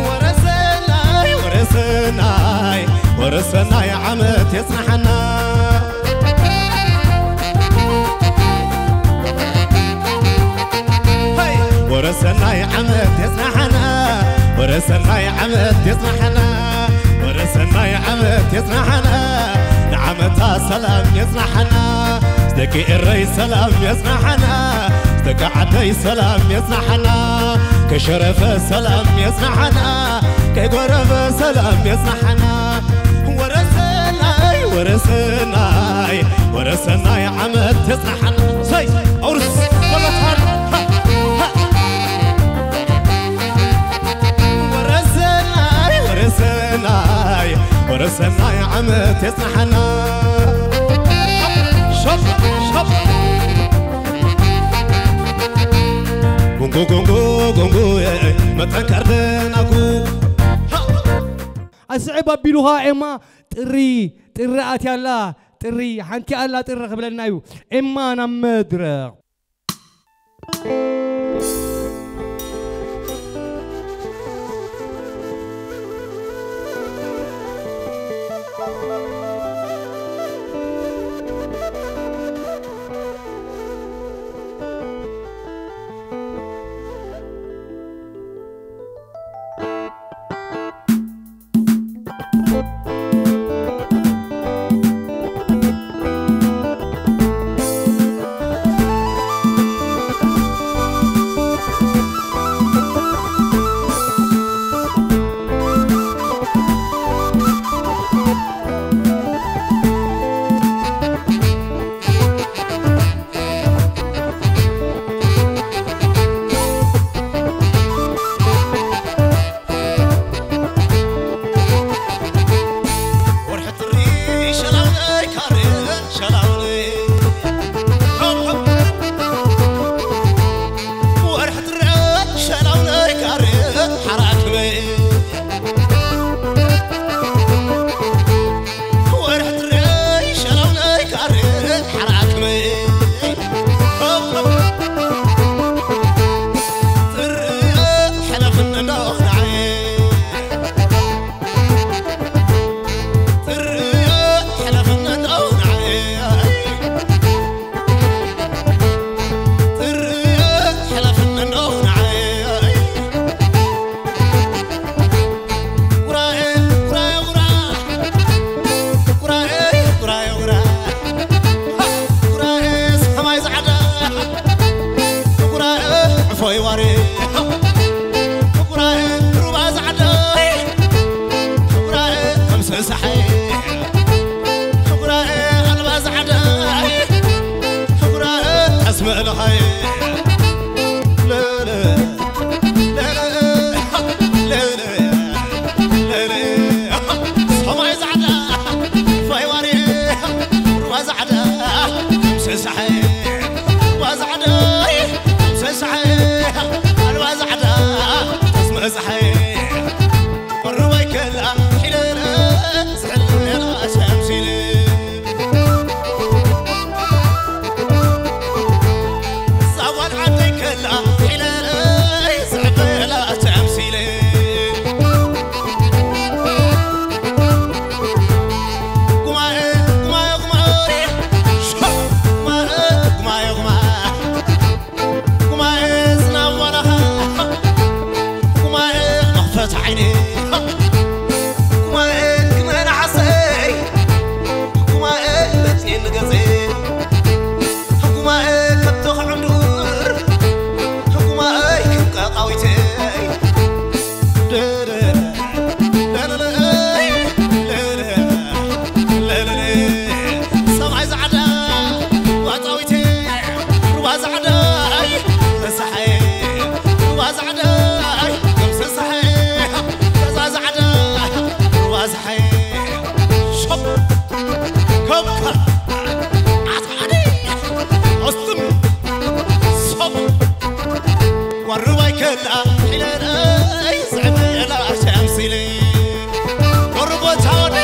ወረሰናይ ወረሰናይ ወረሰናይ ዓመት የጽናሓና። ወረሰናይ ዓመት የጽናሓና። ወረሰናይ ዓመት የጽናሓና። ወረሰናይ ዓመት የጽናሓና። ንዓመታ ሰላም የጽናሓና። ደቂ ኤረይ ሰላም የጽናሓና። ደቂ ዓደይ ሰላም የጽናሓና። ከሸረፈ ሰላም የጽናሓና። ከይጎረበ ሰላም የጽናሓና። ወረሰናይ ወረሰናይ ወረሰናይ ዓመት የጽናሓና። ሰይ ኣውርስ በሎታል። ወረሰናይ ወረሰናይ ወረሰናይ ዓመት የጽናሓና። ሸብ ሸብ ጉንጉ ጉንጉ ጉንጉ መጠንከር ደናጉ። ኣስዕብ ኣቢሉኻ ኤማ ጥሪ ጥሪ ኣትያ ኣላ ጥሪ ሓንቲ ኣላ ጥሪ ክብለና እዩ ኤማ ናብ መድረኽ። ዛዕዳይ ተሳሐ፣ ዋ ዛዕዳይ፣ ከምሰ ሳሐ፣ ዛ ዛዕዳ፣ ዋ ሳሐ፣ ሾፕ፣ ኮካ፣ ኣስዓዲ፣ ኣስጥም፣ ሶም፣ ዋርባይ ከላ፣ ሒለለይ፣ ዝዕበላ፣ ሸምሲለይ፣ ጎረቦታ ወዲ፣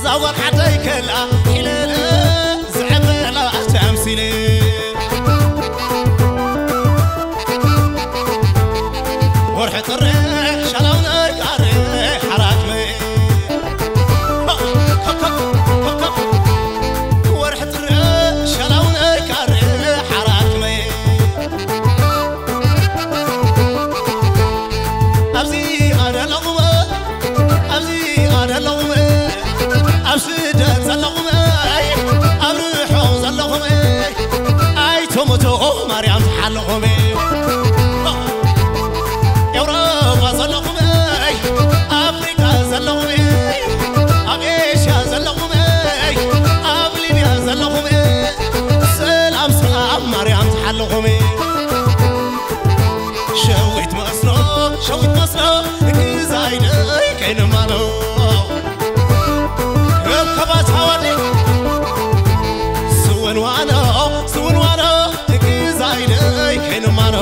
ዛዋል ዓደይ ከላ፣ ሒለለ፣ ዝዕበላ፣ ሸምሲለ። ወርሒ ጥሪ ሻላው ነጋሪ ሓራክመ። ወርሒ ጥሪ ሻላው ነጋሪ ሓራክመ። ኣብዚ ኣደለኹም፣ ኣብዚ ኣደለኹም፣ ኣብ ስደት ዘለኹም፣ ኣብ ርሑቕ ዘለኹም፣ ኣይትሙቱ ማርያም ትሓልኹም። ኤውሮጳ ዘለኹም፣ ኣፍሪቃ ዘለኹም፣ ኣብ ኤሽያ ዘለኹም፣ ኣብ ሊብያ ዘለኹም፣ ሰላም ሰላም ማርያም ትሓልኹም። ሸዊት መስሎ፣ ሸዊት መስሎ፣ ግዛይ ደይ ከይንማሎ። ከከባት ሃዋዲ፣ ስውን ዋኖ፣ ስውን ዋኖ፣ ግዛይ ደይ ከይንማሎ።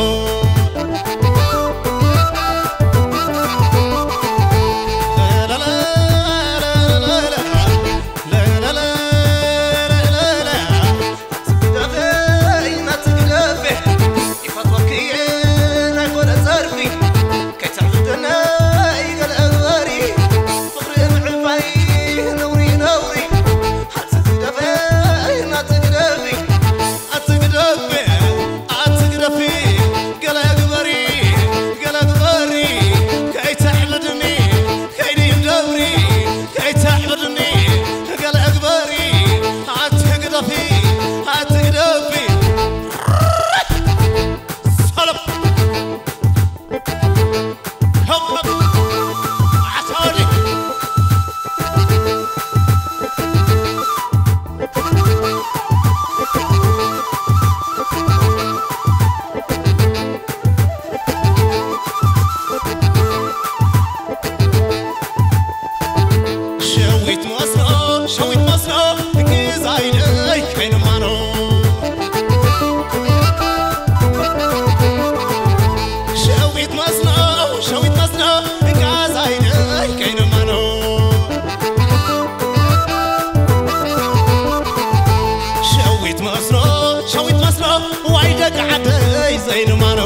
ለለለ፣ ለለለ፣ ለለለ፣ ለለለ። ትግደፈይ ናትግደፌ ይፈትወኪ ናይ ኮነ ጸርፊ ከይተዕብደነይ ገለ እግበሪ ፍቕሪ ምዕባይ ነውሪ ነውሪ። ኣትግደፈይ ናትግደፊ ኣትግደፊ ኣትግደፊ ገለ እግበሪ ገለ እግበሪ ከይተዕብድኒ ከይዲ ደብሪ ከይተዕብድኒ ገለ እግበሪ ኣትግደፊ ኣትግደፊ ሰለፍ ከበብ ዓሳወዲ ሸዊት መስሎ ሸዊት መስሎ ግዛይ ደይ ከይንማኖ ሸዊት መስሎ ሸዊት መስሎ ግዛይ ደይ ከይንማኖ ሸዊት መስሎ ሸዊት መስሎ ዋይ ደቂ ዓደይ ዘይንማኖ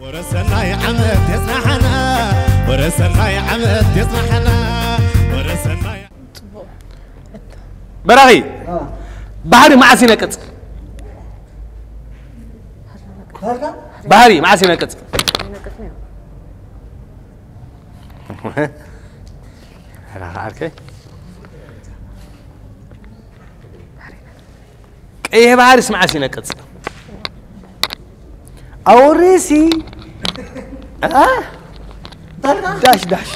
ወረሰናይ ዓመት የጽናሓና ወረሰናይ ዓመት የጽናሓና ወረሰናይ በራኺ ባሕሪ መዓስ ይነቅጽ? ባሕሪ መዓስ ይነቅጽ? ዓርከይ ቀይሕ ባሕሪስ መዓስ ይነቅጽ? ኣውሪሲ ዳሽ ዳሽ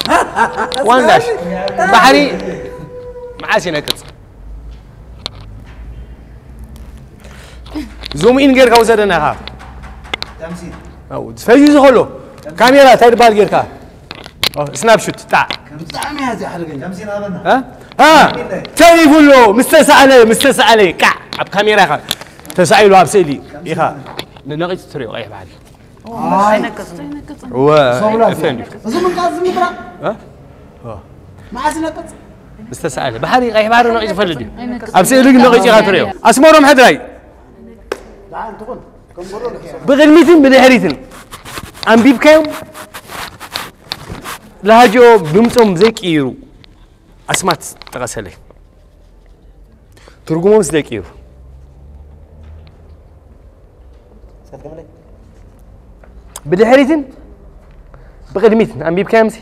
ዋን ዳሽ ባሕሪ መዓስ ይነቅጽ? ዙም ኢን ጌርካ ውሰደና ኢኻ። ተምሲል። ኣው፣ ፈዚዙ ከሎ ካሜራ እንታይ ድበሃል ጌርካ? ኦ፣ ስናፕ ሹት፣ ጣዕ። ብጣዕሚ እያ እዚኣ ሓደገኛ። ተምሲል ሃበና። እ? እ? ተሪፉ ኣሎ፣ ምስ ተሳእለ፣ ምስ ተሳእለ፣ ቃዕ፣ ኣብ ካሜራ ኢኻ ተሳኢሉ ኣብ ስእሊ ኢኻ። ንነቒጽ ትሪኦ ቀይሕ ባሕሪ። ኣይነቅጽ። እወ፣ ሰብላ ኤፍሬም ድዩ? እዚ ምንቃዝ ዝምድራ? እ? ኦ። መዓስ ይነቅጽ? ምስ ተሳእለ። ባሕሪ፣ ቀይሕ ባሕሪ ነቒጹ ይፈልጥ እዩ። ኣይነቅጽ። ኣብ ስእሊ ግን ነቒጹ ኢኻ ትሪኦ። ኣስመሮም ሕድራይ። ደሓን ትኹን። ከም ጎደሎ ሕሰብ። ብቕድሚትን ብድሕሪትን ኣንቢብካዮም፣ ላሃጅኦ ድምጾም ዘይቅይሩ ኣስማት ጥቐሰለይ። ትርጉሞም ስለ ዘይቅይሩ። ብድሕሪትን ብቕድሚትን ኣንቢብካዮምሲ፣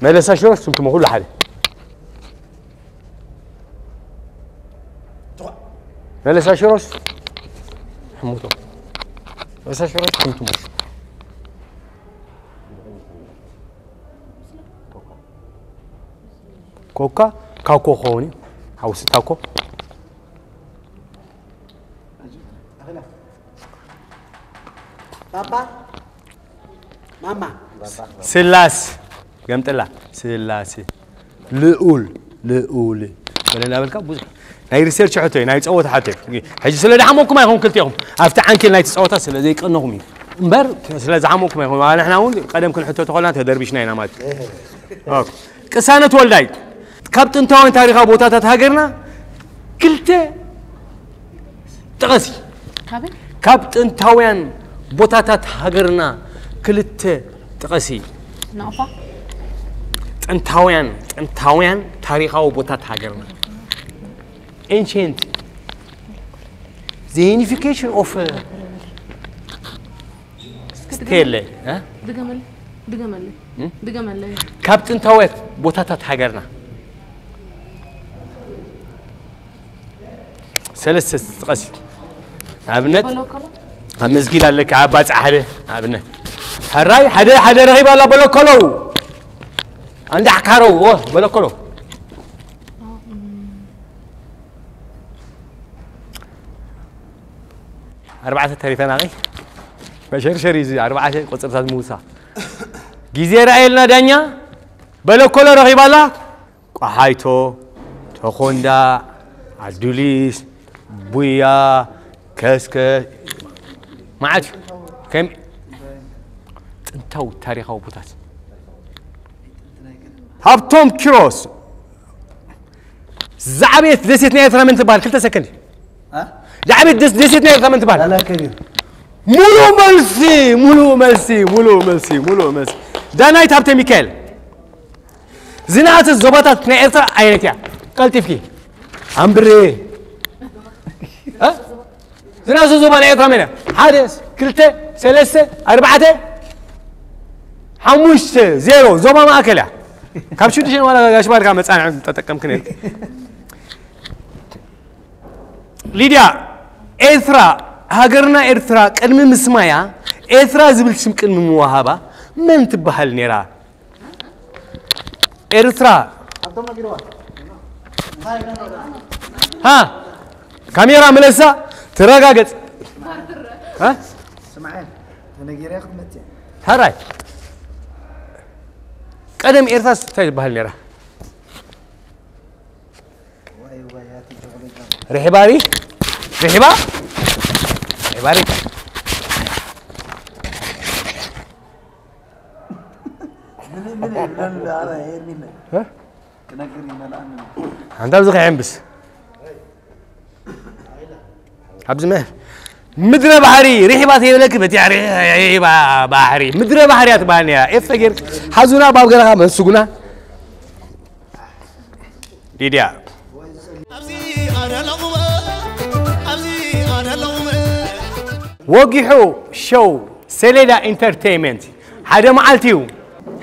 መለሳ ሽሮስ ትምትሞ ኩሉ ሓደ። መለሳ ሽሮስ ሕሙቶ። መለሳ ሽሮስ ትምትሞ። ኮካ፣ ካኮ ክኸውን እዩ። ሓውሲ ታኮ። ፓፓ፣ ማማ። ስላስ፣ ገምጥላ። ስላሴ። ልኡል፣ ልኡል። ወለ እናበልካ ብዙሕ ናይ ሪሰርች ሕቶ እዩ፣ ናይ ጸወታ ሕቶ እዩ። ሕጂ ስለ ዝሓመኩም ኣይኮን ክልቲኹም። ኣብቲ ዓንኬል ናይቲ ጸወታ ስለ ዘይቀነኹም እዩ። እምበር ስለ ዝሓመኩም ኣይኮን። ንሕና እውን ቀደም ክንሕቶ ተኾልና ተደርቢሽና ኢና ማለት እዩ። ኦኬ። ቅሳነት ወልዳይ፣ ካብ ጥንታውያን ታሪኻዊ ቦታታት ሃገርና ክልተ ጥቐሲ። ካበይ? ካብ ጥንታውያን ቦታታት ሃገርና ክልተ ጥቐሲ። ናቕፋ። ጥንታውያን፣ ጥንታውያን ታሪኻዊ ቦታት ሃገርና። Ancient. The unification of, uh, እስኪ ድገመለይ። ስቴለ፣ እ? ድገመለይ። ድገመለይ። እም? ድገመለይ። ካብ ጥንታውያት ቦታታት ሃገርና ሰለስተ ጥቐስ። ንኣብነት፣ በሎ ከሎ? ኣብ መስጊድ ኣለካ፣ ኣብ ባጽዕ ሓደ፣ ንኣብነት። ሕራይ፣ ሓደ፣ ሓደ ረኺባ ኣላ፣ በሎ ከሎ። ኣንዳ ዓካረው፣ ኦ፣ በሎ ከሎ። ኣርባዕተ ተሪፈና፣ ኣኺ? መሸርሸር እዩ እዚ፣ ኣርባዕተ ቁጽርታት ምውሳ። ግዜ ረኣየልና ዳኛ፣ በለኮሎ ረኺባ ኣላ። ቆሓይቶ፣ ተኾንዳ፣ ኣዱሊስ፣ ቡያ፣ ከስከስ፣ መዓት እዩ። ከም ጥንታዊ ታሪኻዊ ቦታት። ሃብቶም ኪሮስ፣ ዝዓበየት ደሴት ናይ ኤርትራ መን ትበሃል? ክልተ ሰከንድ። እ? ዝዓበየት ደስ-፣ ደሴት ናይ ኤርትራ መን ትበሃል? ላላ ከቢር። ሙሉእ መልሲ፣ ሙሉእ መልሲ፣ ሙሉእ መልሲ፣ ሙሉእ መልሲ። ዳናይት ሃብተ ሚካኤል። ዝነኣሰት ዞባታት ናይ ኤርትራ ኣየነት እያ? ቀልጢፍኪ። ኣምብሬ። እ? ዝናሱ ዞባ ናይ ኤርትራ መን እያ? ሓደ፣ ክልተ፣ ሰለስተ፣ ኣርባዕተ፣ ሓሙሽተ፣ ዜሮ። ዞባ ማእከል እያ። ካብ ሽዱሽተ ዋላ ጋሽ ባርካ መጻንዒ ተጠቀምክ ነይርክ። ሊድያ፣ ኤርትራ፣ ሃገርና ኤርትራ ቅድሚ ምስማያ፣ ኤርትራ ዝብል ሽም ቅድሚ ምውሃባ መን ትበሃል ነይራ? ኤርትራ። ሃ፣ ካሜራ ምለሳ፣ ተረጋገጽ። ሃ? ስምዓኒ፣ ተነጊረያ ክትመጽእ። ሃራይ። ቀደም ኤርትራስ እንታይ ትበሃል ነይራ? ርሒባሪ? ርሒባ? ርሒባሪ? ምን፣ ምን ይብለሉ? ኣረ፣ ሄርሚን። እ? ክነግር ይመልኣኒ። ኣንታ ኣብዚ ከየንብስ። ኣብዚ መ-፣ ምድረ ባሕሪ ርሒባ ተይብለኪ በቲ ርሒባ ባሕሪ። ምድረ ባሕሪ እያ ትበሃል ነይራ። ኤፈ ጌርክ ሓዙና ባብ ገረኻ መንስጉና። ሊድያ። ኣብዚ ኣነ ኣለኹ፣ ኣብዚ ኣነ ኣለኹ። ወጊሑ ሸው ሰሌዳ ኢንተርቴይንመንት ሓደ መዓልቲ እዩ።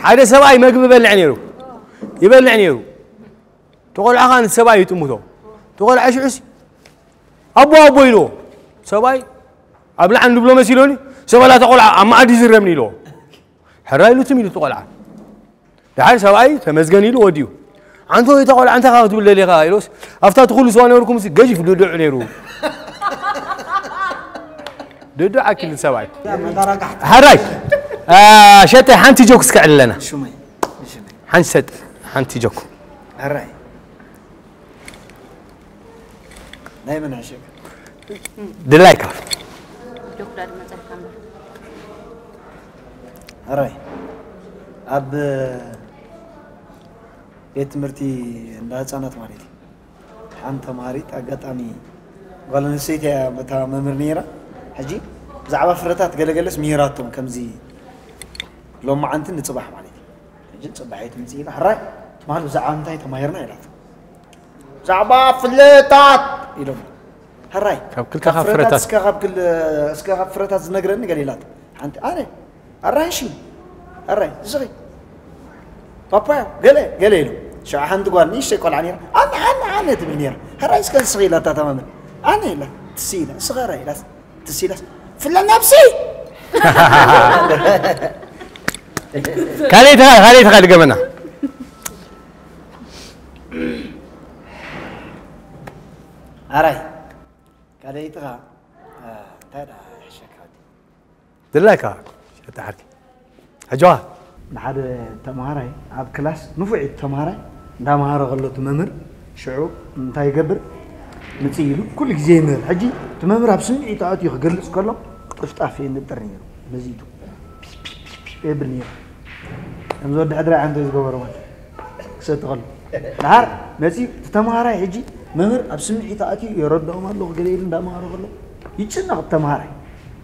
ሓደ ሰብኣይ መግቢ ይበልዕ ነይሩ። ይበልዕ ነይሩ። ተቖልዓ ኸኣ ንሰብኣይ ይጥምቶ። ተቖልዓ ሽዑስ ኣቦ፣ ኣቦ ኢልዎ። ሰብኣይ ኣብ ላዕሊ ንብሎ መሲሎኒ፣ ሰበላ ተቖልዓ ኣብ መኣዲ ይዝረብኒ ኢልዎ። ሕራይ ኢሉ ትም ኢሉ እቲ ቆልዓ። ደሓር ሰብኣይ ተመስገን ኢሉ ወዲኡ። ኣንተ ወይ እታ ቆልዓ እንታይ ኢኻ ክትብል ደሊኻ ኢሉስ፣ ኣብታ እቲ ኩሉ ስዋ ነበርኩም ሲ ገዚፍ ድዱዕ ነይሩ። ድዱዕ ኣኪል ሰብኣይ። ሕራይ፣ ሸጠ ሓንቲ ጆክ እስከ ዕልለና። ሓንቲ ሰጥ፣ ሓንቲ ጆክ። ሕራይ። ናይ መን ዕሽግ? ድላይካ። ዶክተር መጸካ እምበር። ሕራይ። ኣብ ቤት ትምህርቲ እንዳ ህጻናት ማለት እዩ። ሓንቲ ተማሃሪት ኣጋጣሚ ጓል ኣንስተይቲ እያ፣ በታ መምህር ነይራ። ሕጂ ብዛዕባ ፍረታት ገለገለስ ምሂራቶም፣ ከምዚ ሎማዓንትን ንጽባሕ ማለት እዩ። ሕጂ ጽባሒት ምጽእ ኢላ፣ ሕራይ፣ ትማሊ ብዛዕባ እንታይ ተማሂርና? ኢላት። ብዛዕባ ፍለታት ኢሎም። ሕራይ፣ ካብ ክልተ ካብ ካብ ፍረታት ፍረታት። እስከ ካብ ክል-፣ እስከ ካብ ፍረታት ዝነግረኒ ገለ ኢላት። ሓንቲ፣ ኣነ ኣራንሺ፣ ሕራይ፣ እስኺ ፓፓዮ፣ ገለ ገለ ኢሉ። ሽዑ ሓንቲ ጓል ንእሽተይ ቆልዓ ነይራ። ኣነ፣ ኣነ፣ ኣነ ትብል ነይራ። ሕራይ፣ እስከ እስኺ ኢላታ ተማመን። ኣነ ኢላ፣ ትስ ኢላ፣ እስኸ ሕራይ ኢላስ፣ ትስ ኢላስ፣ ፍለ ነብሲ! ካልኣይትኻ፣ ካልኣይትኻ ድገመና። ኣራይ፣ ካልኣይትኻ፣ እ፣ እንታይ ደኣ ይሕሸካ ወዲ? ድላይካ፣ ሸጣ ሓርቲ። ሕጅዋ። ንሓደ ተምሃራይ ኣብ ክላስ ንፉዕ ተምሃራይ እንዳምሃረ ከሎ እቲ መምህር ሽዑ እንታይ ይገብር? ምጽእ ኢሉ ኩሉ ግዜ ይምህር። ሕጂ እቲ መምህር ኣብ ስምዒት ኣትዩ ክገልጽ ከሎ ጥፍጣፍ የንጥር ነይሩ። በዚቱ ፒስ ፒስ ፒስ ፒስ የብል ነይሩ። ከምዚ ወዲ ሕድራይ ዓንተ ዝገበሮ ማለት ክሰቲ ከሎ። ድሓር መጺኡ እቲ ተምሃራይ ሕጂ መምህር ኣብ ስምዒት ኣትዩ የረድኦም ኣለኹ ገለ ኢሉ እንዳምሃረ ከሎ ይጭነቕ እቲ ተምሃራይ።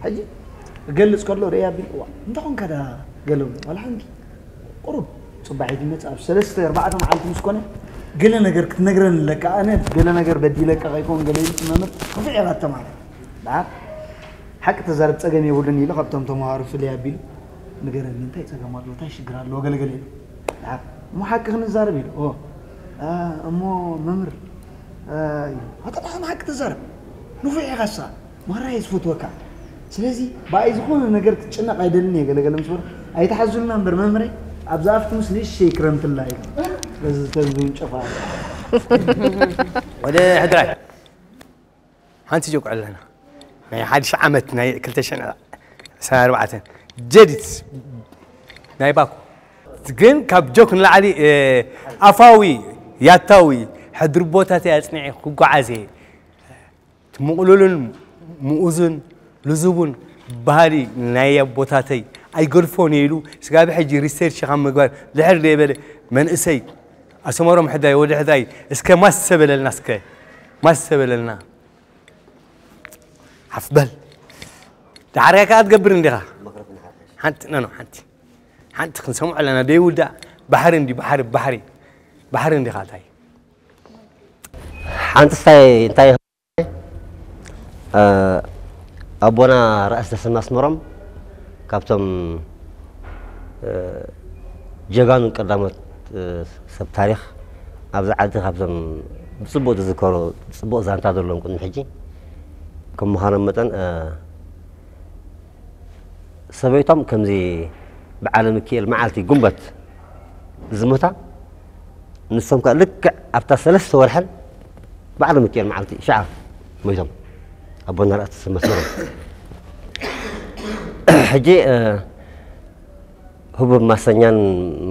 ሕጂ ክገልጽ ከሎ ርእያ ኣቢሉ፣ "እዋ፣ እንታይ ኾንካ ደኣ?" ገለ ብሎ። ዋላ ሓንቲ ቁሩብ ጽባሒት ይመጽእ። ኣብ ሰለስተ ኣርባዕተ መዓልቲ ምስ ኮነ፣ ገለ ነገር ክትነግረኒ ኣለካ፣ ኣነ ገለ ነገር በዲለካ ከይከውን ገለ ኢሉ እቲ መምህር ክፉእ ኢኻ ተማሃራይ። ደሓር ሓቂ ተዛረብ ጸገም የብሉን ኢሉ ካብቶም ተማሃሮ ፍልይ ኣቢሉ፣ "ንገረኒ፣ እንታይ ጸገም ኣለዎ? እንታይ ሽግር ኣለዎ?" ገለ ገለ ኢሉ። ደሓር፣ "እሞ ሓቂ ክንዛረብ?" ኢሉ። "ኦ፣ ኣ፣ እሞ መምህር፣ ኣ" ኢሉ። "ኣታ ደሓን ሓቂ ተዛረብ። ንፉዕ ኢኻ ንስኻ። ማራ እየ ዝፈትወካ። ስለዚ ብኣይ ዝኾነ ነገር ክትጭነቕ ኣይደልን እየ" ገለ ገለ ምስ በሎ፣ "ኣይትሓዙልና እምበር መምህረይ፣ ኣብዛ ኣፍቲ ምስ ንእሽተይ ክረምትላ" ኢሉ። ስለዚ ዝተዝብን ጨፋ። ወደ ሕድራይ ሓንቲ ጆክ ኣለና። ናይ ሓድሽ ዓመት ናይ ክልተ ሽሕን ዕስራን ኣርባዕተን ጀዲት ናይ ባኮ። ግን ካብ ጆክ ንላዕሊ፣ እ፣ ኣፋዊ፣ ያታዊ፣ ሕድሪ ቦታተይ ኣጽኒዐ ክጓዓዝ እየ። እቲ ምቕሉልን ምኡዝን ልዙቡን ባህሊ ናይ ኣቦታተይ ኣይገድፎን እየ ኢሉ፣ ስጋብ ሕጂ ሪሰርች ካብ ምግባር ድሕር ዘይበለ መንእሰይ ኣሰመሮም ሕድራይ፣ ወዲ ሕድራይ፣ እስከ ማሰ በለልና፣ እስከ ማሰ በለልና። ሓፍ በል። ዳዕርካ ከኣ ትገብር እንዲኻ። ሓንቲ፣ ኖ፣ ኖ፣ ሓንቲ። ሓንቲ ክንሰምዖ ኣለና። ደይውዳእ ባሕሪ እንዲ፣ ባሕሪ፣ ባሕሪ። ባሕሪ እንዲኻ እንታይ? ሓንቲ ስታይ እንታይ፣ እ፣ ኣቦና ራእሲ ተሰማ ኣስመሮም ካብቶም፣ እ፣ ጀጋኑ ቀዳሞት፣ እ፣ ሰብ ታሪኽ ኣብዚ ዓዲ ካብቶም ብጽቡቕ ዝዝከሩ ጽቡቕ ዛንታ ዘለዎም ቅድሚ ሕጂ ከም ምዃኖም መጠን፣ እ፣ ሰበይቶም ከምዚ በዓለ ሚካኤል መዓልቲ ጉንበት ዝሞታ፣ ንሶም ከኣ ልክዕ ኣብታ ሰለስተ ወርሕን በዓለ ሚካኤል መዓልቲ ሽዓ ሞይቶም። ኣቦና ራእሲ መስመሮም። ሕጂ፣ እ፣ ህቡብ ማሰኛን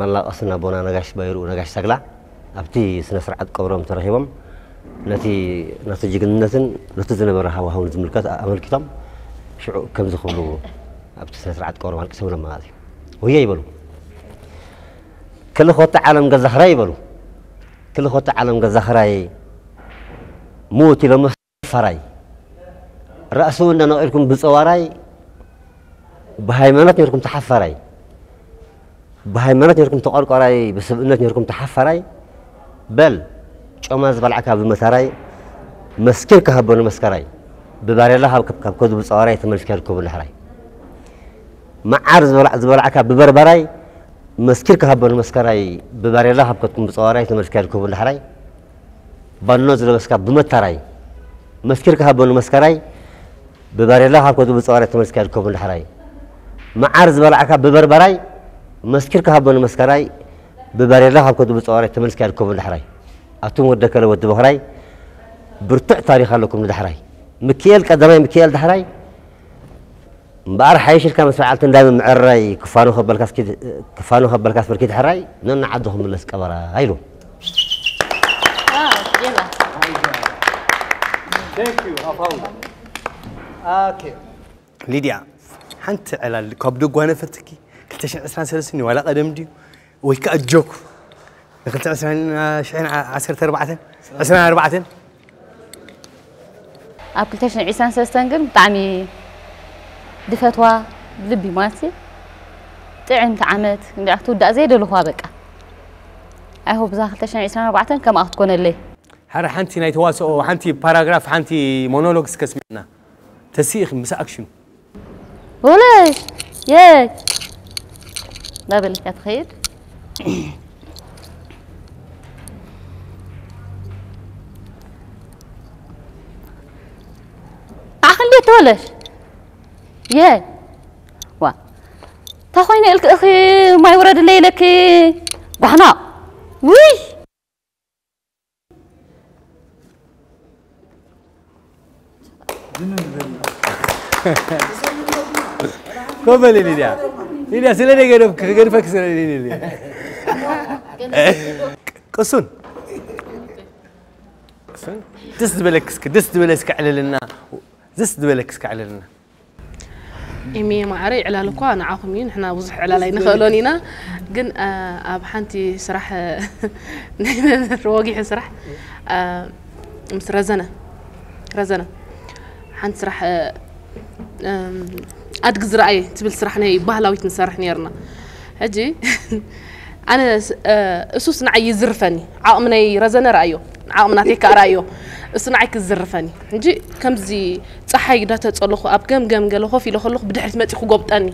መላቐስን ኣቦና ነጋሽ ባይሩ፣ ነጋሽ ሰግላ፣ ኣብቲ ስነ ስርዓት ቀብሮም ተረኺቦም ነቲ፣ ነቲ ጅግንነትን ነቲ ዝነበረ ሃዋህውን ዝምልከት ኣመልኪቶም ሽዑ ከምዚ ክብሉ ኣብቲ ስነ ስርዓት ቀብሮም ኣልቂሶምሎም ማለት እዩ። ወየ ይበሉ። ክልኾተ ዓለም ገዛኽራይ ይበሉ። ክልኾተ ዓለም ገዛኽራይ፣ ሙት ኢሎሞ ፈራይ። ራእሲ እውን ነቂልኩም ብፀዋራይ፣ ብሃይማኖት ነርኩም ተሓፈራይ። ብሃይማኖት ነርኩም ተቆርቆራይ፣ ብስብእነት ነርኩም ተሓፈራይ። በል ጮማ ዝበላዕካ ብመታራይ፣ መስኪር ክሃቦ ንመስከራይ። ብባሬላ ካብ፣ ካብ ከዱ ብፀዋራይ ተመልስካ ይርከቡ ዳሕራይ። መዓር ዝበላ-፣ ዝበላዕካ ብበርበራይ፣ መስኪር ክሃቦ ንመስከራይ። ብባሬላ ካብ ከድኩም ብፀዋራይ ተመልስካ ይርከቡ ዳሕራይ። ባኖ ዝለበስካ ብመታራይ፣ መስኪር ክሃቦ ንመስከራይ። ብባሬላ ካብ ከዱ ብፀዋራይ ተመልስካ ይርከቡ ዳሕራይ። መዓር ዝበላዕካ ብበርበራይ፣ መስኪር ክሃቦ ንመስከራይ ብባሬላ ካብ ከዱ ብፀዋራይ ተመልስኪ ኣልከቡ ንዳሕራይ ኣቱም ወደ ከለ ወዲ በኽራይ ብርቱዕ ታሪኽ ኣለኩም ንዳሕራይ ምክኤል ቀዳማይ ምክኤል ዳሕራይ እምበኣር ሓይሽ ኢልካ ምስ በዓልቲ እንዳሚ ምዕራይ ክፋኑ ከበልካስ ኪድ- ክፋኑ ከበልካስ በርኪ ዳሕራይ ነና ዓዱ ክምለስ ቀበራ ኢሉ ሊድያ ሓንቲ ዕላል ካብ ደጓ ነፈትኪ ክልተ ሽሕን ዕስራን ሰለስተን ዋላ ቀደም ድዩ ወይ ከዓ ጆክ ንክልተ ሽሕን ዓሰርተ ኣርባዕተን ዕስራን ኣርባዕተን ኣብ ክልተ ሽሕን ዕስራን ሰለስተን ግን ብጣዕሚ ድፈትዋ ብልቢ ማለት ጥዕምቲ ዓመት እንዲያ ክትውዳእ ዘይደለኹዋ በቃ ኣይሆ ብዛ ክልተ ሽሕን ዕስራን ኣርባዕተን ከምኣ ክትኮነለይ ሓረ ሓንቲ ናይ ተዋስኦ ሓንቲ ፓራግራፍ ሓንቲ ሞኖሎግ እስከ ስምዕና ተስኢኺ ምስ ኣክሽኑ ወለይ የይ ዳበልካ ትኸይድ ኣኽ እንዴት ተወለሽ የ ዋ እንታይ ኮይነ ኢልክ እኺ ማይ ውረድለይ ኢለኪ ጓሕና ውይ ኮበል ሊድያ ሊድያ ስለ ደገደፍ ክገድፈክ ስለ ቅሱን ደስ ዝበለክ እስኪ ደስ ዝበለ እስኪ ዕልልና ደስ ዝበለክ እስኪ ዕልልና ኢሚ ማዕረ ይዕላል እኳ ንዓኹም እዩ ንሕና ብዙሕ ዕላል ኣይንኽእሎን ኢና ግን ኣብ ሓንቲ ስራሕ ናይ መምህር ወጊሑ ስራሕ ምስ ረዘነ ረዘነ ሓንቲ ስራሕ ኣድጊ ዝረኣየ ትብል ስራሕ ናይ ባህላዊት ንሰርሕ ነርና ሕጂ ኣነ እሱስ ንዓይ ይዝርፈኒ ዓቕሚ ናይ ረዘነ ረኣዮ ዓቕሚ ናተይ ከዓ ረኣዮ እሱ ንዓይ ክዝርፈኒ ሕጂ ከምዚ ፀሓይ ዳተፀለኹ ኣብ ገምገም ገለ ኮፍ ኢለ ከለኹ ብድሕሪት መፂ ክጎብጠኒ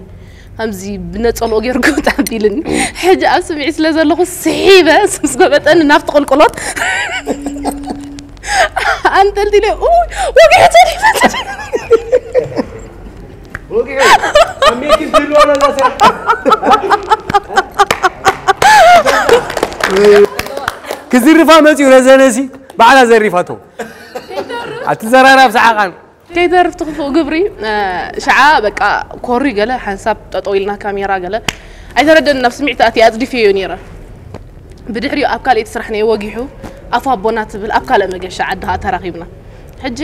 ከምዚ ብነፀልኦ ገይሩ ጎብጥ ኣቢልኒ ሕጂ ኣብ ስምዒ ስለ ዘለኹ ስሒበ ምስ ጎበጠኒ ናብቲ ቁልቁሎት ኣንጠልጢለ ወጊሕተኒ ክዝርፋ መፅዩ ረዘነሲ ባዕላ ዘሪፋቶ ኣቲ ዘራራብ ሰዓቓን ከይተርፍ ትኽፉእ ግብሪ ሸዓ በቃ ኮሪ ገለ ሓንሳብ ጠጠው ኢልና ካሜራ ገለ ኣይተረደን ናብ ስሚዕቲ ኣቲ ኣፅዲፍዮ ነይረ ብድሕሪኡ ኣብ ካልኣይቲ ስራሕ ነየ ወጊሑ ኣፋ ኣቦና ትብል ኣብ ካልእ መገሻ ዓዲ ከዓ ተራኺብና ሕጂ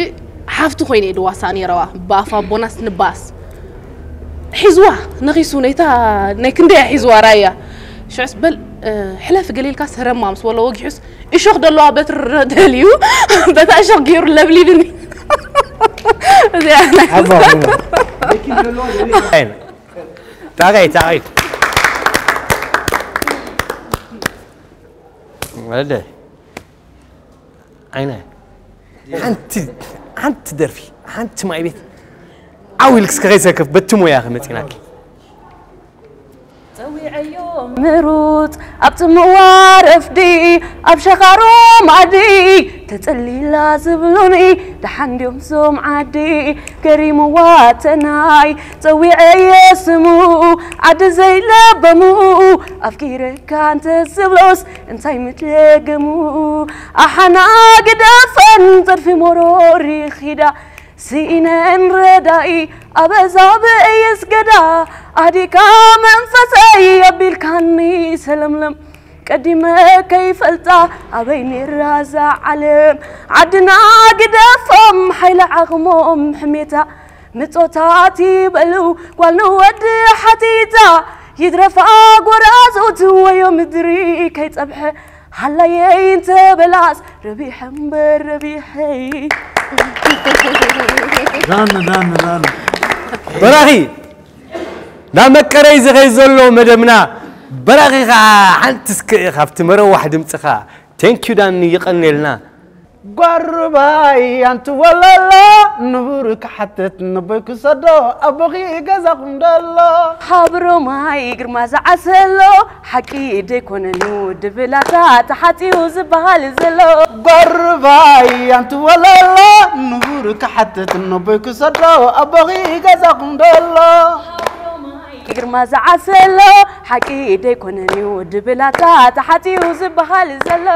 ሓፍቲ ኮይነ እየ ድዋሳእ ነይረዋ ብኣፋ ኣቦናስ ንባስ ሒዝዋ ነኺሱ ነይታ ናይ ክንደያ ሒዝዋ ራያ ሽዑስ በል ሕለፍ ገሌልካ ሰረማ ምስ በሎ ወጊሑስ እሾኽ ደለዋ በትሪ ደልዩ በታ እሾኽ ገይሩ ለብሊብኒ እዚኣ ናይ ታጋይ ታጋይ ወደ ዓይነ ሓንቲ ሓንቲ ደርፊ ሓንቲ ማይ ቤት ዓው ኢልክ እስከ ከይሰክፍ በቲ ሞያ ክመፂናኪ ጸዊዐዮ ምሩጽ ኣብ ጽምዋ ረፍዲ ኣብ ሸኻሮ ማዕዲ ተጸሊላ ዝብሉኒ ደሓን ድዮም ዞም ዓዲ ገሪምዋ ተናይ ጸዊዐዮ ስሙ ዓዲ ዘይለበሙ ኣፍቂረካ እንተ ዝብሎስ እንታይ ምትለገሙ ኣሓና ግደፈን ጸድፊ ሞሮሪ ኺዳ ስኢነን ረዳኢ ኣበዛ ብእየስ ገዳ ኣዲካ መንፈሰይ ኣቢልካኒ ሰለምለም ቀዲመ ከይፈልጣ ኣበይ ኔራ እዛ ዓለም ዓድና ግደፎም ሓይሊ ዓቕሞም ሕሜታ ምጾታት ይበሉ ጓል ንወዲ ሓቲታ ይድረፋ ጎራዙት ወዮ ምድሪ ከይጸብሐ ሃላየይ እንተበላስ ረቢሐ እምበር ረቢሐይ ዳን ዳን ዳን በራኺ ናብ መቀረይ ዝኸይ ዘሎ መደብና በራኺ ከዓ ሓንቲ እስከ ካብቲ መረዋሕ ድምፅኻ ቴንኪዩ ዳኒ ይቐንየልና ጓርባይ ኣንቲ ወለላ ንቡር ክሓትት ንቦይ ክሰዶ ኣቦኺ ገዛኹም ደሎ ሃብሮማይ ግርማ ዝዓሰሎ ሓቂ ደይኮነን እዩ ድብላታ ተሓፂኡ ዝበሃል ዘሎ ጓርባይ ኣንቲ ወለላ ንቡር ክሓትት ንቦይ ክሰዶ ኣቦኺ ገዛኹም ደሎ ግርማ ዝዓሰሎ ሓቂ ደይኮነን እዩ ድብላታ ተሓጺኡ ዝበሃል ዘሎ።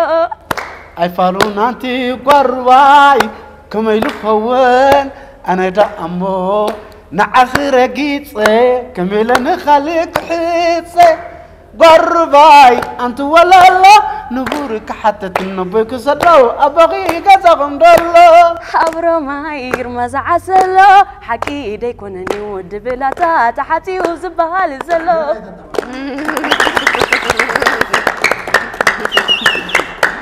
ኣይፋሉን ኣንቲ ጓርባይ ከመይ ኢሉ ክኸውን ኣነ ደኣ እሞ ንዓኺ ረጊጸ ከመይ ኢለ ንኻልእ ክሕጸ ጓርባይ ኣንቲ ወለሎ ንቡር ክሓተት ነቦይ ክሰዶ ኣቦኺ ገዛኹም ደሎ። ኣብ ሮማይ ግርማ ዝዓሰሎ ሓቂ ደይኮነን እዩ ድብላታ ተሓጺኡ ዝበሃል ዘሎ።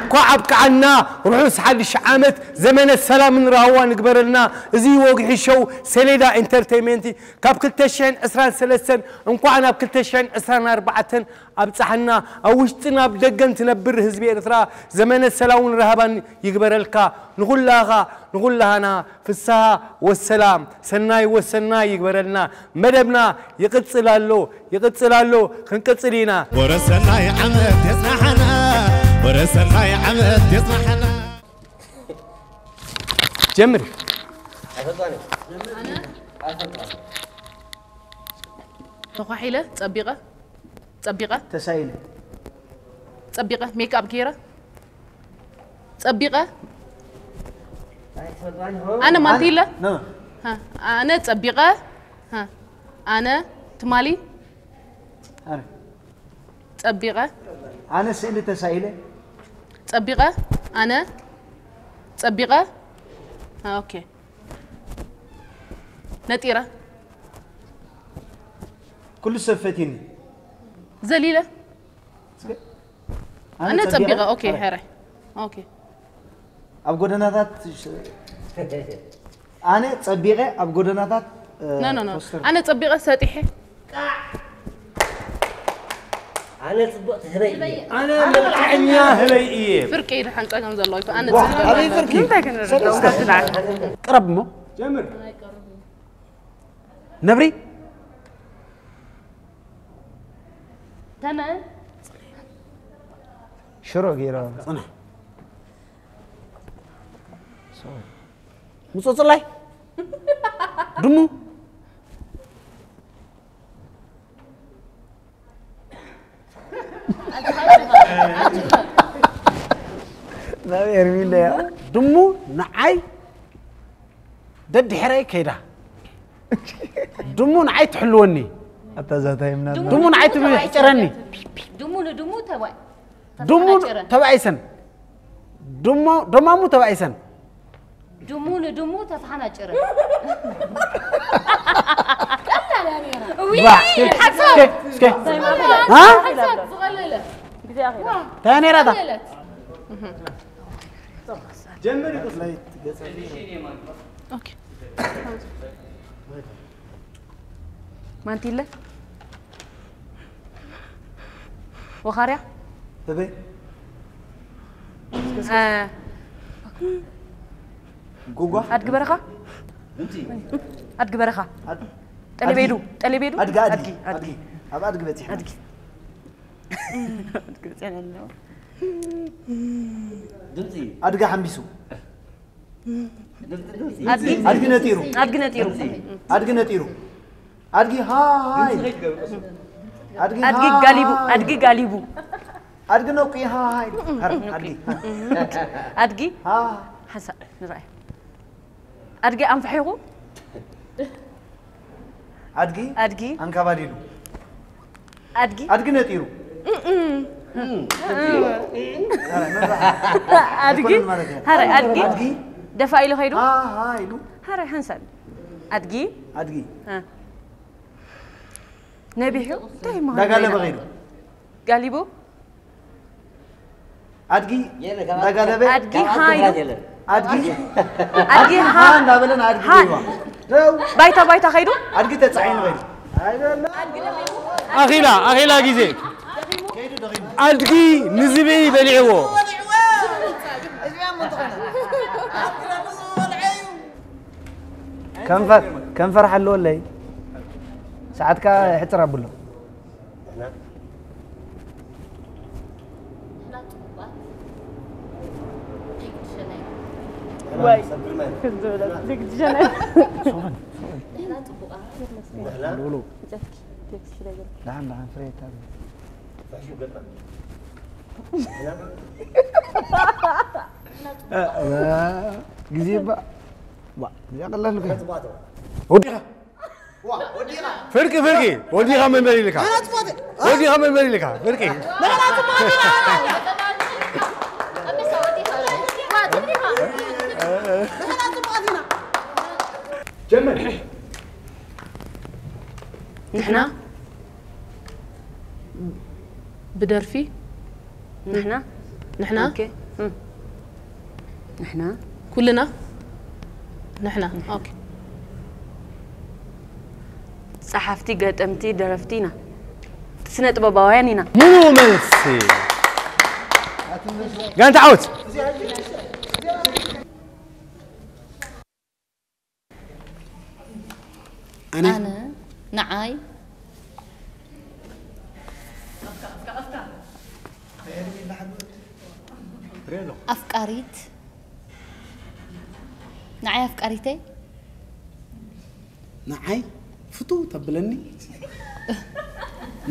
እንኳዕ ኣብቅዓና። ርሑስ ሓድሽ ዓመት፣ ዘመነ ሰላምን ራህዋ ንግበረልና። እዚ ወግሒ ሸው ሰሌዳ ኢንተርቴይንመንት ካብ ክልተ ሽሕን ዕስራን ሰለስተን እንኳዕ ናብ ክልተ ሽሕን ዕስራን ኣርባዕተን ኣብጽሓና። ኣብ ውሽጥን ኣብ ደገን ትነብር ህዝቢ ኤርትራ ዘመነ ሰላምን ራህዋን ይግበረልካ። ንኹላኻ ንኹላህና ፍስሃ ወሰላም ሰናይ ወሰናይ ይግበረልና። መደብና ይቕጽል ኣሎ ይቕጽል ኣሎ ክንቅጽል ኢና። ወረ ሰናይ ዓመት የጽናሕና። ወረ ሰናይ ዓመት የጽናሕና። ጀምር። ተኳሒለ ጸቢቐ ጸቢቐ ተሳኢለ ጸቢቐ ሜክኣፕ ገይረ ጸቢቐ ኣነ ማንቲለ ኖ ኣነ ጸቢቐ ኣነ ትማሊ ኣነ ጸቢቐ ኣነ ስእሊ ተሳኢለ ጸቢቐ ኣነ ጸቢቐ ኦኬ ነጢረ ኩሉ ሰብ ፈቲኒ ዘሊለ ኣነ ጸቢቐ ኦኬ ሕራይ ኦኬ ኣብ ጎደናታት ኣነ ጸቢቐ ኣብ ጎደናታት ኖ ኖ ኖ ኣነ ጸቢቐ ሰጢሐ ኣነ ጽቡቕ ትህበይ እየ ኣነ መልክዐኛ ህበይ እየ ፍርቂ ድሓን ጸገም ዘለዎ ይኮ ኣነ ኣበይ ፍርቂ እንታይ ክንርዳው ካብቲ ንዓል ቅረብ እሞ ጀምር ነብሪ ተመ ሽሮ ገይረ ጽናሕ ምጾጽላይ ድሙ ናብ ኤርሚ እንዳ ድሙ ንዓይ ደድሕረይ ከይዳ ድሙ ንዓይ ትሕልወኒ ኣታ ዛታ ይምና ድሙ ንዓይ ትሕጭረኒ ድሙ ንድሙ ተባይ ድሙ ተባኢሰን ድሞ ደማሙ ተባኢሰን ድሙ ንድሙ ተተሓናጨረ ባ እስከ እስከ ሀ እንታይ ነይራታ ጀምር ማንቲለ ወኻርያ ህበይ እ፣ ጉጓ ኣድጊ በረኻ ኣድጊ በረኻ ጠለቤዱ ጠለቤዱ ኣድጊ ኣድጊ ኣድጊ ኣብ ኣድጊ በፂሕና ኣድጊ ድምፂ ኣድጊ ሓምቢሱ ኣድጊ ኣድጊ ነጢሩ ኣድጊ ነጢሩ ኣድጊ ነጢሩ ኣድጊ ሃይ ኣድጊ ኣድጊ ሃይ ጋሊቡ ኣድጊ ጋሊቡ ኣድጊ ነቁ ሃይ ኣድጊ ኣድጊ ሃ ሓንሳእ ንርኣይ ኣድጊ ኣንፍሒኹ ኣድጊ ኣድጊ ኣንካባዲሉ ኣድጊ ኣድጊ ነጢሩ ኣድጊ ሃረ ኣድጊ ኣድጊ ደፋ ኢሉ ከይዱ ሃ ሃ ኢሉ ሃረ ሓንሳብ ኣድጊ ኣድጊ ነቢሑ እንታይ ይመሃር ዳጋለበ ከይዱ ጋሊቡ ኣድጊ እንዳጋለበ ኣድጊ ሃ ኢሉ ኣድጊ ኣድጊ ሃ ሃ እንዳበለን ኣድጊ ሃ። ይዋ ደው ባይታ ባይታ ከይዱ ኣድጊ ተጻዒኑ ከይዱ ኣኺላ ኣኺላ ግዜ ኣድጊ ንዝብኢ በሊዕዎ ከንፈር ከንፈር ሓለወለይ ሰዓትካ ሕፅር ኣብሎ ደሓን ደሓን ፍሬታ። ግዜ ባ ዋ እዚኣ ቀላል እኮ። ወዲኻ ፍርቂ ፍርቂ ወዲኻ መንበር ኢልካ። ወዲኻ መንበር ኢልካ ፍርቂ። ጀመር። ንሕና ብደርፊ ንሕና ንሕና ኦኬ። እም። ንሕና ኩልና ንሕና ኦኬ። ጸሓፍቲ፣ ገጠምቲ፣ ደረፍቲ ኢና። ስነ ጥበባውያን ኢና። ሙሉእ መልሲ። ጋንታ ዓወት። ኣነ ኣነ ንዓይ ኣፍቃሪት ንዓይ ኣፍቃሪተይ ንዓይ ፍትው ተብለኒ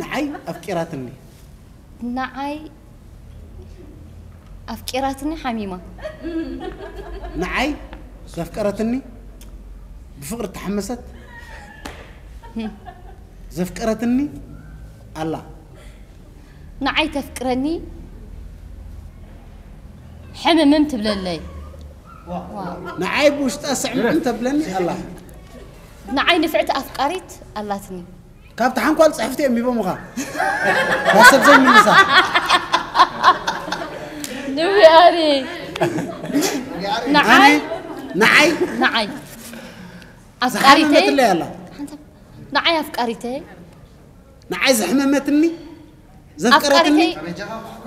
ንዓይ ኣፍቂራትኒ ንዓይ ኣፍቂራትኒ ሓሚማ ንዓይ ዘፍቀረትኒ ብፍቕሪ ተሓመሰት ዘፍቀረትኒ ኣላ ንዓይ ተፍቅረኒ ሕምምም ትብለለይ ንዓይ ብውሽጣ ስዕምዕም ተብለኒ ኣላ ንዓይ ንፍዕቲ ኣፍቃሪት ኣላትኒ ካብቲ ሓንኳል ፅሕፍቲ እዮም ሂቦምኻ ናብ ሰብ ዘይምልሳ ንዊኣሪ ንዓይ ንዓይ ንዓይ ኣፍቃሪተይ ዝሓመመትለይ ኣላ ንዓይ ኣፍቃሪተይ ንዓይ ዘሕመመትኒ ዘፍቀረትኒ ኣፍቃሪተይ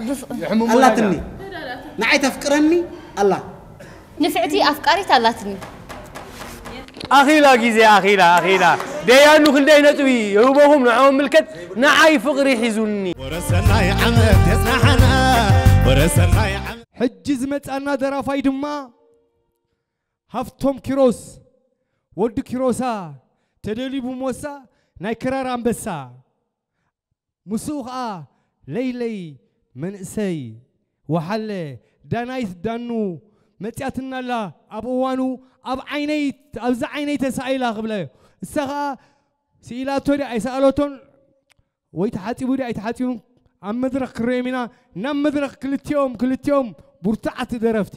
ብፍ- ኣላትኒ ንዓይ ተፍቅረኒ ኣላ ንፍዕቲ ኣፍቃሪት ኣላትኒ ኣኺላ ግዜ ኣኺላ ኣኺላ ደያኑ ክንደይ ነጥቢ የህበኹም ንዕኦም ምልከት ንዓይ ፍቕሪ ሒዙኒ ወረሰናይ ዓመት የጽናሓና ወረሰናይ ዓመት ሕጂ ዝመጻና ደራፋይ ድማ ሃፍቶም ኪሮስ ወዲ ኪሮሳ ተደልዩ ብሞሳ ናይ ክራር ኣንበሳ ምስኡ ኸዓ ለይለይ መንእሰይ ወሓለ ዳናይት ዳኑ መጽያትና ኣላ ኣብ እዋኑ ኣብ ዓይነይ ኣብዚ ዓይነይ ተሳኢላ ክብለ እሳ ኸዓ ስኢላቶ ድያ ኣይሰኣለቶን ወይ ተሓጺቡ ድያ ኣይተሓጺቡን ኣብ መድረኽ ክረዮም ኢና ናብ መድረኽ ክልቲኦም ክልቲኦም ብርቱዓት ደረፍቲ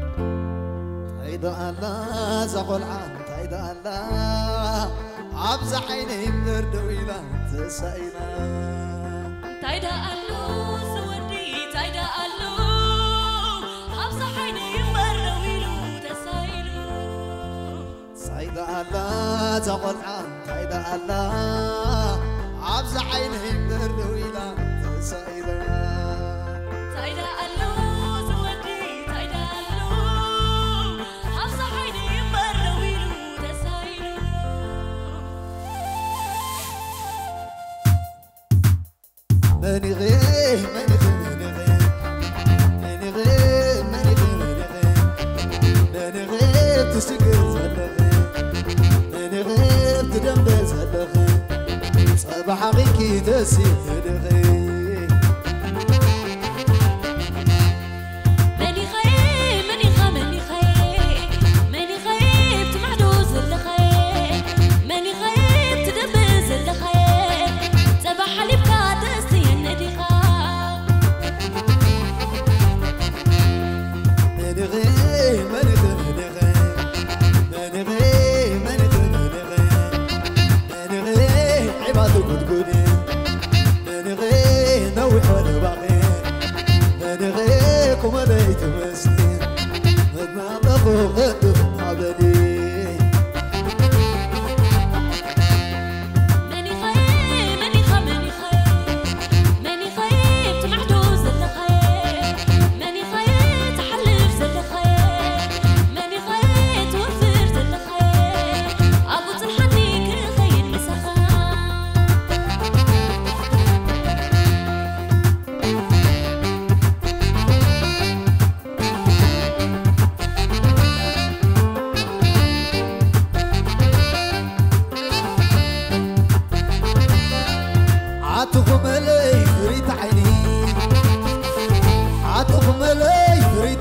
እንታይ ደኣ ኣላ እዛ ቆልዓ እንታይ ደኣ ኣላ ኣብዛ ዓይነይ እምበር ደው ኢላ ተሳኢላ እንታይ ደኣ ኣሎ እዚ ወዲ እንታይ ደኣ ኣሎ ኣብዛ ዓይነይ እምበር ደው ኢሉ ተሳኢሉ እንታይ ደኣ ኣላ እዛ ቆልዓ እንታይ ደኣ ኣላ ኣብዛ ዓይነይ እምበር ደው ኢላ ተሳኢላ እንታይ ደኣ ኣሎ እዚ ወዲ እንታይ ደኣ ኣሎ ኣብዛ ዓይነይ እምበር ደው ኢሉ ተሳኢሉ መኒኺ መኒኺ መኒኺ መኒኺ መኒኺ መኒኺ መኒኺ ትስግር ዘለኺ መኒኺ ትደንበ ዘለኺ ጸባ ሓቒኪ ተሲፍ ህድኺ መኒኸ መኒኻ መኒኸ መኒኸ ትማዕዶ ዘለኸ መኒኸ ትደንበ ዘለኸ ጸባ ሓሊብካ ተስትየኒ ዲኻ መኒኺ መኒኺ መኒኺ መኒኺ መኒኺ መኒኺ መኒኺ ዒባ ትጉድጉዲ መኒኺ ነዊሕ ወደባኺ መኒኺ ኩመለይ ትመስሊ መድናቐኹ ቕድም ኣበሊ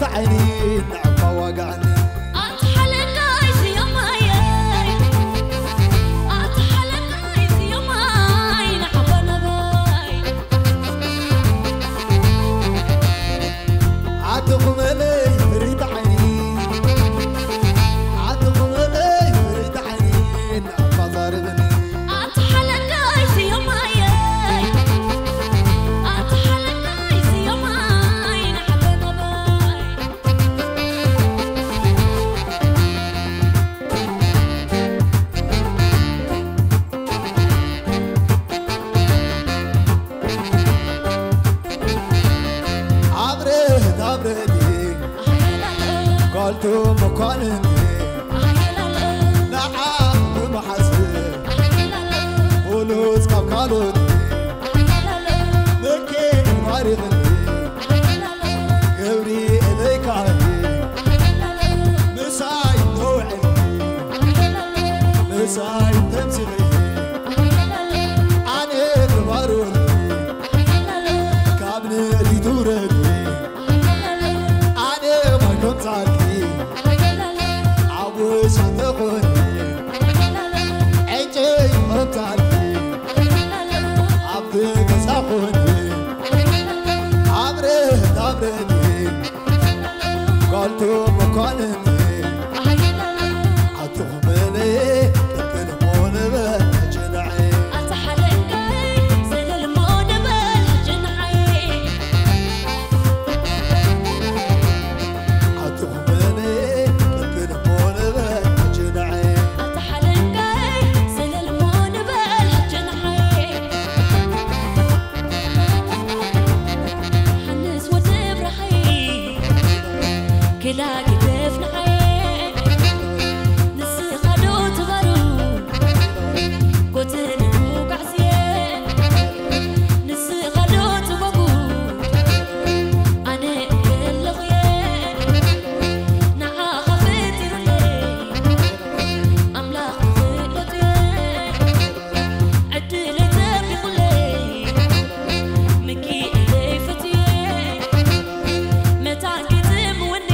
ዓይኒ ንዕባ ዋጋዕኒ ኣቲ ሓለቃይ ዝዮማየይ ኣቲ ሓለቃይ ዝዮማይ ንዓባ ናባይ ኣቲ ኹመለይ ፍሪት ዓይኒ ኣቲ ኹመለይ ፍሪት ዓይኒ ንዕባ ዛርብኒ ኣቲ ሓለቃይ ዝዮማየይ ኣቲ ሓለቃይ ዝዮማይ ንዓባ ናባይ ኣብረት ኣብረት ጓልቱ መኳንንቲ ንዓ ብምሓዝ ብሉጽ ካብ ካልኦት ንኪ ማሪኽኒ ክብሪ እለይካ ምሳይ ተውዕል ምሳይ ተምሲኺ ኣነ ክባርወል ካብ ንእዲ ትውረድ ኣነ ማይ ከምጻልኪ ኣብ ውሻ ተኾኒ ዕንጨይ ከምጻልኪ ኣብቲ ገዛ ኾኒ ኣብረት ኣብረት ጓልቱ መኳንንቲ ኣቱኽመለ ቅድሞ ንበል ሕጂ ንዓይ ኣታ ሓለንጋይ ዘለልሞ ንበል ሕጂ ንዓይ ኣቱኽመለ ቅድሞ ንበል ሕጂ ንዓይ ኣታ ሓለንጋይ ዘለልሞ ንበል ሕጂ ንዓይ ሓንስ ወዲ ብራኸይ ክላ ግደፍ ንዓየ ንስኻ ዶ ትበሩ ጎትኒ ውጋዕስየ ንስኻ ዶ ትበጉ ኣነ እከለኹየ ንዓኻ ፈጢሩለይ ኣምላኽ ክፍለጥየ ዕድለይ ተቢቑለይ ምኪኤለይ ፈትየ መታን ግጥምወኒ